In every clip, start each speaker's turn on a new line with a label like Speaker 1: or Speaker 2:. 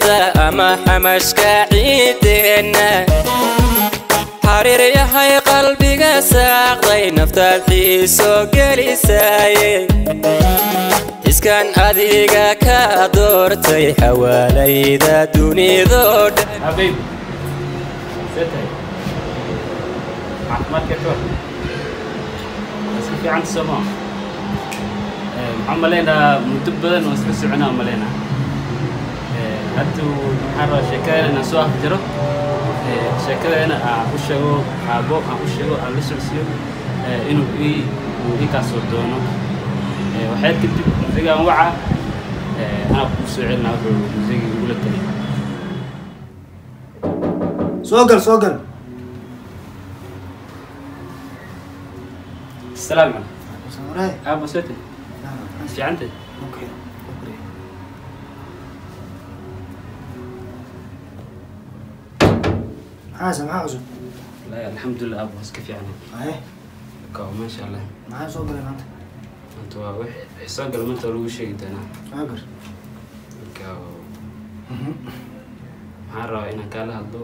Speaker 1: Quruxda ama xamashka ciideenna, xariir yahay qalbiga saaqday, naftaad xiiso gelisaaye. Iskan adiga ka doortay xawaalayda dunidoo dhan.
Speaker 2: Habiib, see tahay? Caafimaadka ka war? Iska fiicanta soo maa? Maxaan maleynayaa muddo badan oo isla soconaa maleynaa. Hadda maxaan rabaa sheekadana inaan soo afjaro, sheekadana aan u sheego aabbo, aan u sheego, aan la socodsiiyo inuu ii uu ii kaasoo doono. Waxyaal kadib musigaan waca anaa kuu soo celinaa wuxuu musigii igula taliyay.
Speaker 3: Soo gal, soo gal.
Speaker 2: Asalaamu calaykum.
Speaker 3: Samurai.
Speaker 2: Aabbo, see tahay? Fiicantay?
Speaker 3: Okay, okay. Maxaa, maxaa cusub?
Speaker 2: Wallaahi alxamdulilah aabbo, iska fiicnay.
Speaker 3: Haye.
Speaker 2: Ka maasha Allah.
Speaker 3: Maxaa soo galay maanta?
Speaker 2: Maanta waa wixii soo gala maanta waa lagu sheegi doonaa.
Speaker 3: Waa gar.
Speaker 2: Marka waxaan rabaa inaan kaala hadlo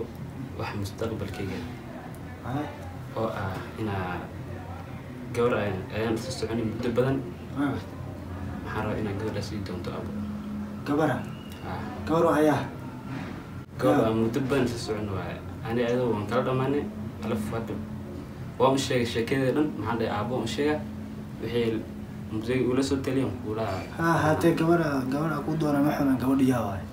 Speaker 2: wax mustaqbalkayga
Speaker 3: Haye.
Speaker 2: oo ah inaa gabar ayaan isla soconay muddo badan.
Speaker 3: Waa gar.
Speaker 2: Waxaan rabaa inaan gabadha sii doonto, aabo.
Speaker 3: Gabara?
Speaker 2: Ah.
Speaker 3: Gabar oo ayaa?
Speaker 2: Gabar aan muddo badan isla socon waaye. Ani adoo waan kala dhamaanay alaf. Hadda waan u sheegay sheekadeeda dhan. Maxaan dhahay, aabo, waan u sheega wixii museyga ula soo taliyan kula.
Speaker 3: Ha haatee, gabara, gabara ku doona ma xuman. Gabadha yaa waaye?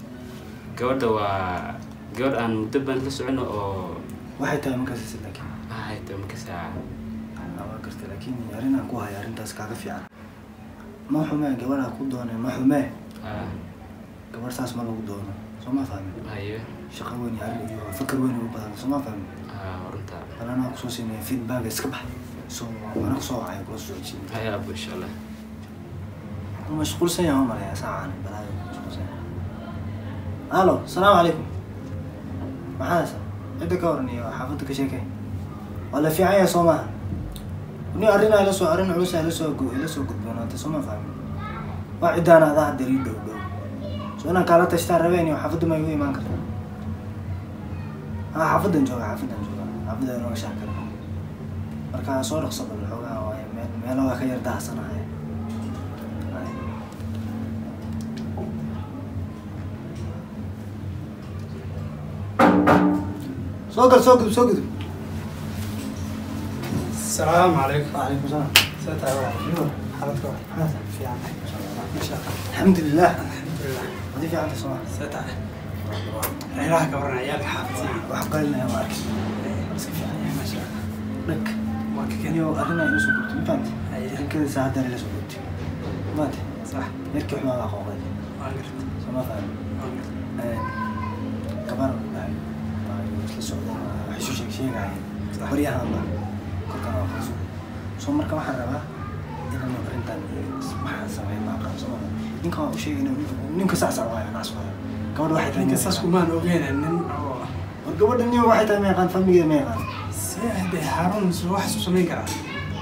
Speaker 2: Gabadha waa gabadh aan muddo badan isla socono oo
Speaker 3: Waxay tahay markaas laakiin?
Speaker 2: Ahayta markasaa.
Speaker 3: Waa gartay, laakiin arrin aan ku haya arrintaas kaaga fiican. Ma xumee gabadha ku doonay, ma xumee.
Speaker 2: Ah.
Speaker 3: Gabar saas ma lagu doono, soo ma fahmin?
Speaker 2: Haye.
Speaker 3: Shaqo weyn iyo arrin iyo fikir weyn u badan, soo ma fahmin?
Speaker 2: Ah, runta.
Speaker 3: Bal anaa kusoo siinaya feedback, iska bax, soo ana kusoo wacay, kula soo socodsiin.
Speaker 2: Haye aabo, insha Allah.
Speaker 3: Wuu mashquulsan yahay malaya saacaan, balaayo ku mashquulsan yahay. Halo, salaamu calaykum. Maxaa haysaa? Cidda ka waran iyo xaafadda ka sheekay? Waa la fiican yahay, soo maaha? Ni arrin ay la soo, arrin culus ay la soo ila soo gudboonaatay, soo ma fahmin? Waa ciddaana adaa hadda ii dhow dhow, soo inaan kaala tashtaan rabeen. Iyo xaafadda ma igu imaan kartaa? Ha, xaafadan jooga, xaafadan jooga, xaafadda inooga shaakara. Marka soo dhaqso bal xoogaa, waayo meel meelo waa ka yar dahsanaya. Hay. Soo gal, soo gudub, soo gudub.
Speaker 4: السلام عليكم.
Speaker 3: وعليكم السلام.
Speaker 4: سيد
Speaker 3: أيوة.
Speaker 4: حالتك؟
Speaker 3: maxaa
Speaker 4: في عندك ما شاء الله.
Speaker 3: الحمد لله.
Speaker 4: الحمد لله.
Speaker 3: hadii fiicanta soo maha?
Speaker 4: سيد reeraha ka waran, ciyaalka xaafidsan?
Speaker 3: Wax qalinaya ma arkin, iska fiican yahay.
Speaker 4: ما شاء الله.
Speaker 3: Dhag.
Speaker 4: Waa ka keen.
Speaker 3: Niyo arrin ay ila soo gudubtay, ma fahamtay?
Speaker 4: Haye.
Speaker 3: Arrinkada saacaddan ila soo gudubtay, ma fahamtay?
Speaker 4: صح.
Speaker 3: Yarkii xumaa baa qooqay.
Speaker 4: Waan gartay.
Speaker 3: Soo ma fahmin?
Speaker 4: Waan gartay.
Speaker 3: Gabar dhahay baa isla socdeen, wax isu sheeg sheegayeen.
Speaker 4: Sax.
Speaker 3: Baryahan baa korkan waa kala socday soo. Marka waxaan rabaa inaan arrintan waxaan sameyn ma aqaan, soo ma? Ninkan waan u sheegay, ninka sacsac waayo, naas waayo. Gabadha waxay tahay
Speaker 4: Ninka saas kumaan ogeyn nin oo
Speaker 3: War gabadha niyo waxay tahay ma yaqaan, familigeeda ma yaqaan.
Speaker 4: See Haarun wax isu samayn karaa?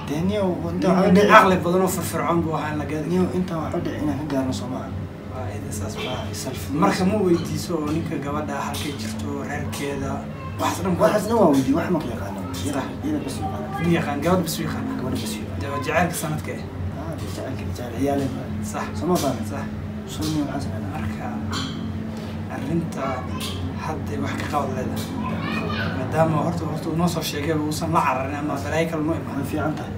Speaker 3: Dee niyo inta waxba
Speaker 4: Nin
Speaker 3: dhici
Speaker 4: caqli badan oo firfircoon buu ahaa in la gaadi.
Speaker 3: Niyo intaan waxba dhici inaan ka gaarno, soo maaha?
Speaker 4: Waa ida saas.
Speaker 3: Waa self.
Speaker 4: Marka ma weydiiso oo ninka gabadha halkay jirto, reerkeeda, waxaas dhan?
Speaker 3: Waxaas dhan waa weydiiyey, wax ma ka yaqaano. Iyada bas yaqaana.
Speaker 4: Nin yaqaan gabadh bas u yaqaana.
Speaker 3: Gabadha bas yaqaana.
Speaker 4: Dee waa jacaylka sanadka eh.
Speaker 3: Ah, dee jacaylka jacayl ciyaaleed waaye.
Speaker 4: Sax.
Speaker 3: Soo ma fahmin?
Speaker 4: Sax.
Speaker 3: Soo niyo maxaan sameynaa?
Speaker 4: Marka arrinta hadda wax ka qabad leedahay, maadaama horta uu noo soo sheegay uusan la cararin ama balaayo kale noo imaan.
Speaker 3: Way fiican tahay.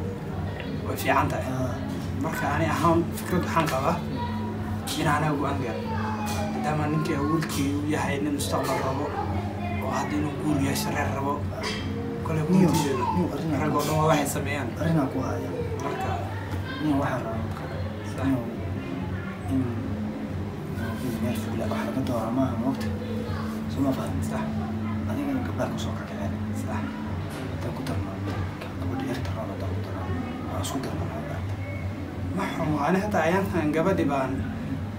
Speaker 4: Way fiican tahay.
Speaker 3: Ah.
Speaker 4: Marka ani ahaan fikrad waxaan qabaa in anaa go-aan gaaro, maadaama ninkii awalkii uu yahay nin mustaqbal rabo oo hadda inuu guur yeesho reer rabo kole.
Speaker 3: Niyo,
Speaker 4: Kuma
Speaker 3: niyo arrin
Speaker 4: rag oo dhan waa waxay sameeyaan.
Speaker 3: Arrinaan ku haya.
Speaker 4: Marka
Speaker 3: Niyo waxaan rabaa marka
Speaker 4: Sax.
Speaker 3: niyo in meel fog wax laga doona maaha, moogta? Soo ma fahmin?
Speaker 4: Sax.
Speaker 3: Adigana gabdhaha kusoo kakaceen.
Speaker 4: Sax.
Speaker 3: Haddaan ku darno gabadha yarta roon, haddaan ku darno, waan isku darno maaragta.
Speaker 4: Ma xumo. Ani hataa ayaantan gabadhi baan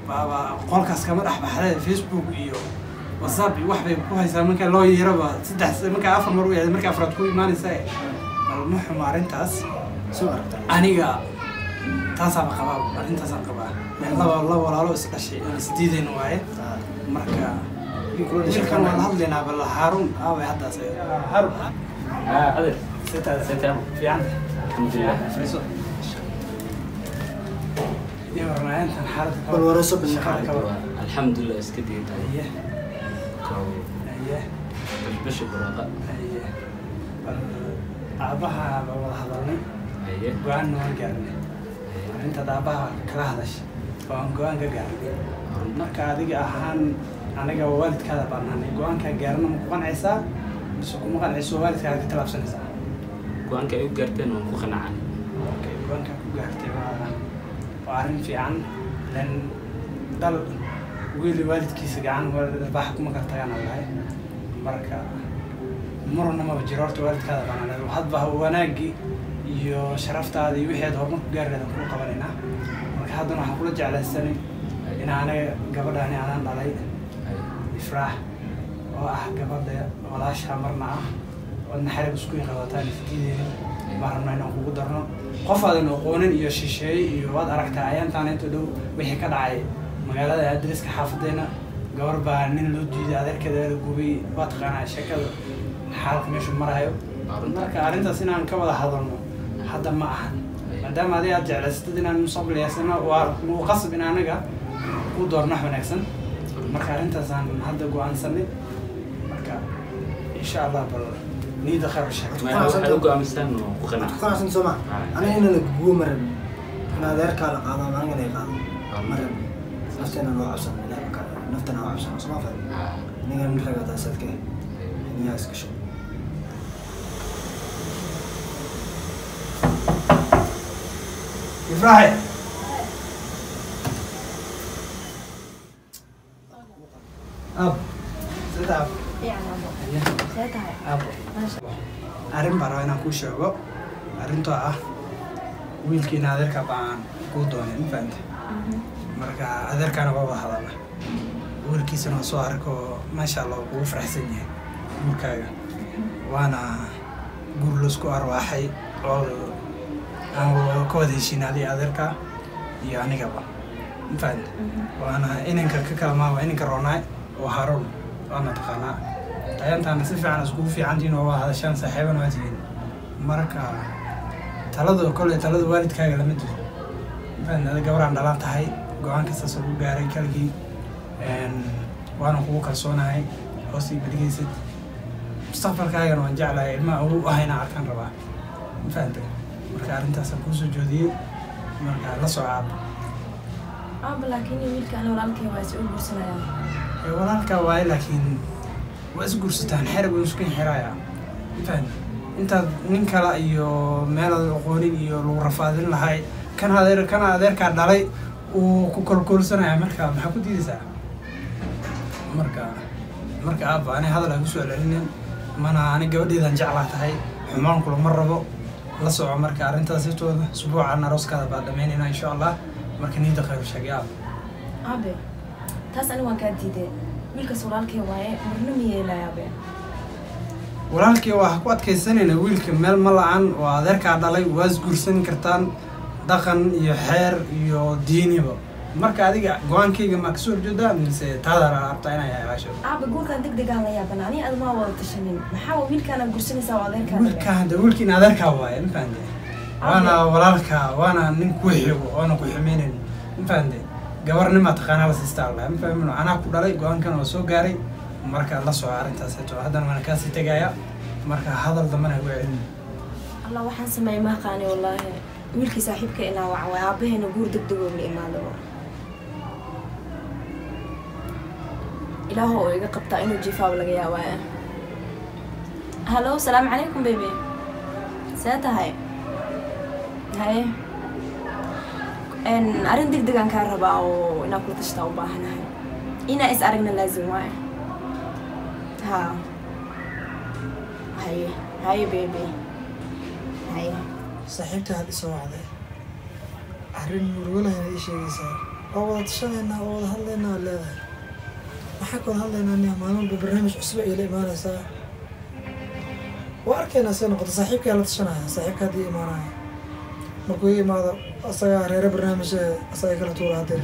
Speaker 4: baaba qolkaas kama dhex baxday. Facebook iyo WhatsApp iyo wax bay ku haysaa. Marka loo yeeraba saddex, marka afar mar u yeeday, marka afraad ku imaanaysa. Bal ma xumo arrintaas.
Speaker 3: Soo aragta.
Speaker 4: Aniga taasaaba qabaa, arrintaasaan qabaa. Laba laba walaalo is dhashay aan isdiidayn waaye.
Speaker 3: Ah.
Speaker 4: Marka
Speaker 3: Wiilkii kula dhashay.
Speaker 4: Wiilkan waan la hadlaynaa bal Haaruun aaway haddaas Haaruun.
Speaker 2: Adeer.
Speaker 4: Setaada.
Speaker 2: Setaamo.
Speaker 4: Fiican.
Speaker 2: Alxamdulilah.
Speaker 4: Fariiso. Iyo warnaayantan xaaladda ka
Speaker 3: Bal warayso bil
Speaker 4: shaqada ka war.
Speaker 2: Alxamdulilah iska diintahay.
Speaker 4: Aye.
Speaker 2: Kow.
Speaker 4: Aye.
Speaker 2: Bashbasha buraaqa.
Speaker 4: Aye. Bal aabaha baa wada hadalnay.
Speaker 2: Aye.
Speaker 4: Go-aanna waan gaarnay. Arrintaad aabaha kala hadashay oo aan go-aan ka gaarnay. Marka adiga ahaan aniga waalidkaada baan nahnay, go-aankaa gaarna ma ku qancaysaa mise kuma qancayso waalidkaada ka tallaabsanaysaa?
Speaker 2: Go-aanka ay u gaarteen waan ku qanacay.
Speaker 4: Okay, go-aankaa ku gaartay waa arrin fiican lan dal wiili waalidkiisa gacan baaxa kuma kala tagaan aan lahay. Marka murna maba jiro horta waalidkaada baan nahnay, hadba wanaaggii iyo sharaftaada iyo wixii aad horumar ku gaari lahayd aan kuu qabanaynaa. Marka haddana waxaan kula jeclaysanay in aniga gabadhaani aanan dhalay Ifraax oo ah gabadha walaasha marna ah oodna xarig isku qabataan isdiideynin baan rabnaa inaan kugu darno. Qof aadan aqoonin iyo shisheeye iyo waad aragtaa ayaantaan inta dhow wixii ka dhacay magaalada adreska xaafadeena, gabar baa nin loo diiday adeerkeeda la gubay, waa taqaanaa sheekada xaalka meeshu marayo. Marka arrintaas inaan ka wada hadalno hadda ma ahan, maadaama adiga aad jeclaysatid inaan mustaqbal yeesano waa nagu qasab in anaga ku doorno wax wanaagsan. Marka arrintaasaan hadda go'aansanay. Marka insha Allah bal niyadda khayr u sheeg.
Speaker 2: Waxay u go'aamisaan waan ku
Speaker 3: Waad
Speaker 2: qanacay.
Speaker 3: ku qanacsan soo ma? Aniga in la gubo ma rabin. In adeerkaa la qaado ama aniga la qaado ma rabin. Nafteena loo cabsano, Ilaahay baa nafteena loo cabsano, soo ma fahmin? Aniga nin ragaa taas adkee. Aniga iska shub.
Speaker 4: Ifraaxe. Ab. Sida ab.
Speaker 5: Fiican abo. See tahay?
Speaker 4: Abo.
Speaker 5: Maasha.
Speaker 4: Arrin baan rabaa inaan kuu sheego. Arrintoo ah wiilkiina adeerka baan kuu doonay, ma fahantay? Marka adeerkaana waa wada hadalna. Wiilkiisana waa soo arko, maasha Allah wuu kugu faraxsan yahay guurkaaga. Waana guur laisku arwaaxay oo aan ka wada heshiin adiga adeerka iyo anigaba. Ma fahantay? Waana inanka ka kala maa waa inanka roonaay oo Haaruun waana taqaanaa. Tayantaana si fiican iskugu fiicantihiin oo waa hadashaan saaxiibana waa tihiin. Marka taladu kolley talada waalidkaaga lama dilo. Ma fahantay? Adiga gabaraan dhalan tahay, go'aan kastaas ugu gaaray kaligii. Waana kugu kalsoonahay, hoos ii badigaysid. Mustaqbalkaagana waan jeclahay, ilmaha ugu ahayna arkaan rabaa. Ma fahantay? Marka arrintaasaan kuu soo joodiyey. Marka la soco aabbo.
Speaker 5: Aabo laakiin wiilka ana walaalkay waa is u guursanayaan.
Speaker 4: Walaalkaa waaye laakiin waa is guursataan, xerig wuu isku xirayaa. Ma fahantay? Intaad nin kale iyo meel aad aqoonin iyo lagu rafaadin lahay, kan adeer kana adeerkaa dhalay uu ku kolkoolsanaya, marka maxaa ku diidaysaa? Marka aabba ani hadal aan ku soo celcelinin, mana ani gabadheedaan jeclaa tahay, xumaan kulama rabo. La soco marka arrintaas sitooda usbuucan arooskaada baa dhammaynaynaa insha Allah. Marka niyadda khayr u sheegay aabba.
Speaker 5: Aabe, taas ani waan kaa diiday. Wiilkaas walaalkay waaye, marna ma yeelaya aabe.
Speaker 4: Walaalkii waa ku adkaysanayna wiilka meel ma la'aan waa adeerkaa dhalay, waa isguursan kartaan dhaqan iyo xeer iyo diiniba. Marka adiga go-aankayga ma kasoo horjeedaa mise taada rabtaa inay hesho?
Speaker 5: Aabe guurkan degdegaan la yaabana, ani aduma wada tashanin. Maxaa waa wiilkaana guursanaysaa oo adeerkaa dhalay?
Speaker 4: Wiilka hadda wiilkiin adeerkaa waaye, ma fahantay? Waana walaalkaa, waana nin kuu xigo oona ku xumaynayn, ma fahantay? Gabarnimaa taqaanaa la siistaa la ma fahmin, anaa ku dhalay, go-aankan waa soo gaaray. Marka la soco arrintaas heeto, haddana waana kaasii tegayaa. Marka hadal dambena ha igu celinin.
Speaker 5: Allah waxaan sameeyay ma aqaani wallaahi. Wiilkii saaxiibka inaa wacan waay, aabaheena guur degdeg oo la imaado. Ilaahu oo iga qabtaa inuu jiifaaba laga yaabaa. Hallo, salaamu calaykum baby. See tahay? Haye. Arrin degdeg aan kaa rabaa oo inaan kula tashtaa u baahanahay. Inaa is aragna laazim waaye. Ha. Haye, haye baby. Haye.
Speaker 6: Saaxiibta had isoo wacday arrin murugo lehna ii sheegaysaa, waa wada tashanaynaa oo wada hadlaynaa oo leedahay. Maxaa ka wada hadlaynaa nia? Maalin walba barnaamij cusub ay la imaanaysaa, waa arkaynaa see noqoto. Saaxiibkaa la tashanaya, saaxiibka haddii imaanaya markuu ii imaado asagaa reere barnaamij asaga kala tuura hadeer.